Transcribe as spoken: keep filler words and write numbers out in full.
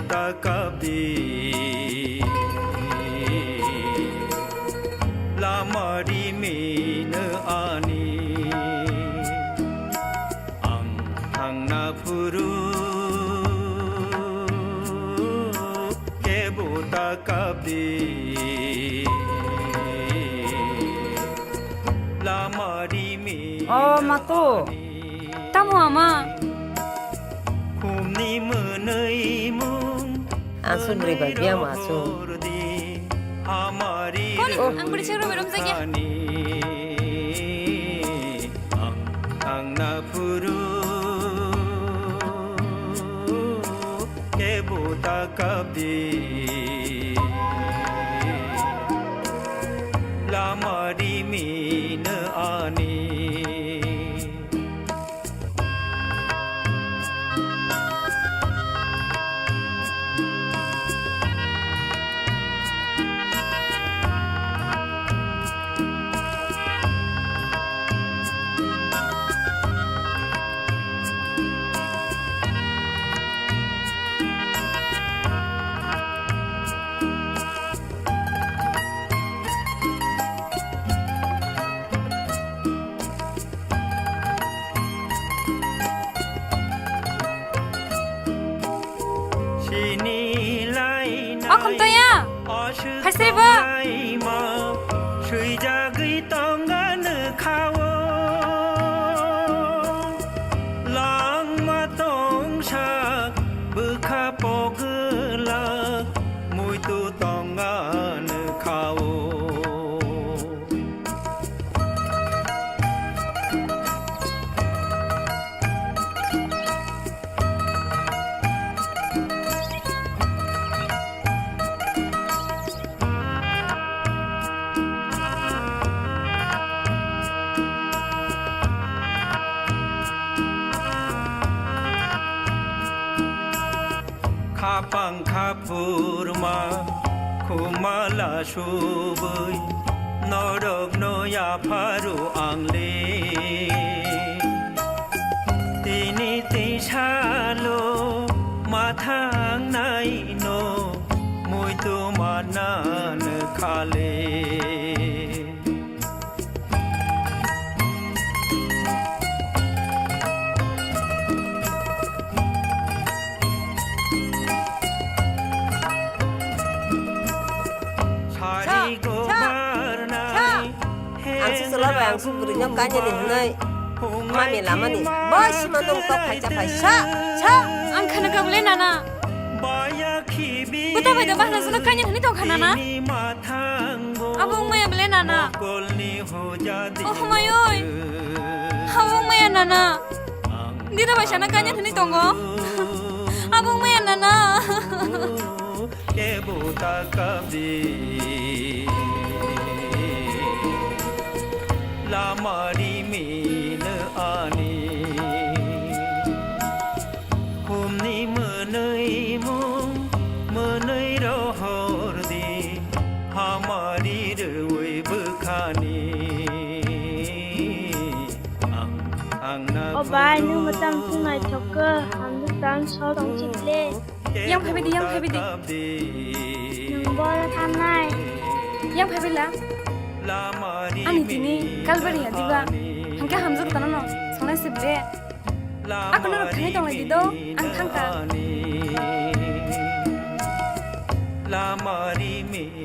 Takabdi lama rimino ani, ang thangna phuru kebo takabdi lama rimino. O mato. Tamo ama? Khumni mwnwi mung. Aswk bwrwi bai biyang ma aswk. Koni, ang bwrwi chwng romwi romjakya. Ang thangna phuru kebo takabdi lama rimino ani. Sini laina. O Khumtoya, phaisri bo. Swijagwi tongano khao. Langma tongsa bwkha pogwlak muitu tongano khao. Khapang khaphurma khumala subui norokno yapharu angle. Tini tisalo mathangnaino muitu manano khale. Sari go barnai. Ang su sula bai ang su bwrwi no kanya ni hwnwi mami lamani. Bai sima nung tok phai cha phai sa, sa. Ang khana kable nana. Buta bai da bahna suna kanya hwnwi tong khana na. Abo wngmaya bele nana. Oh, humayoi. Abo wngmaya nana. Dida bai sana kanya hwnwi tongo. Abo wngmaya nana. Kebo takabdi lama rimino ani. Khumni mwnwi mung mwnwi rohor di, hamari rwi bwkhani. Ang, ang na. O bai, nwng mwchang chwng naithok khe, hamjwk tang so tong chikle. Yang phaibai di, yang phaibai di. Nwng boro thangnai. Yang phaibai la. Ani tini kalbari ya diba. Hangke hamjwk tano no, songnai sibde. Ako norok thangwi tonglai di do, ang thangkha. Lama rimi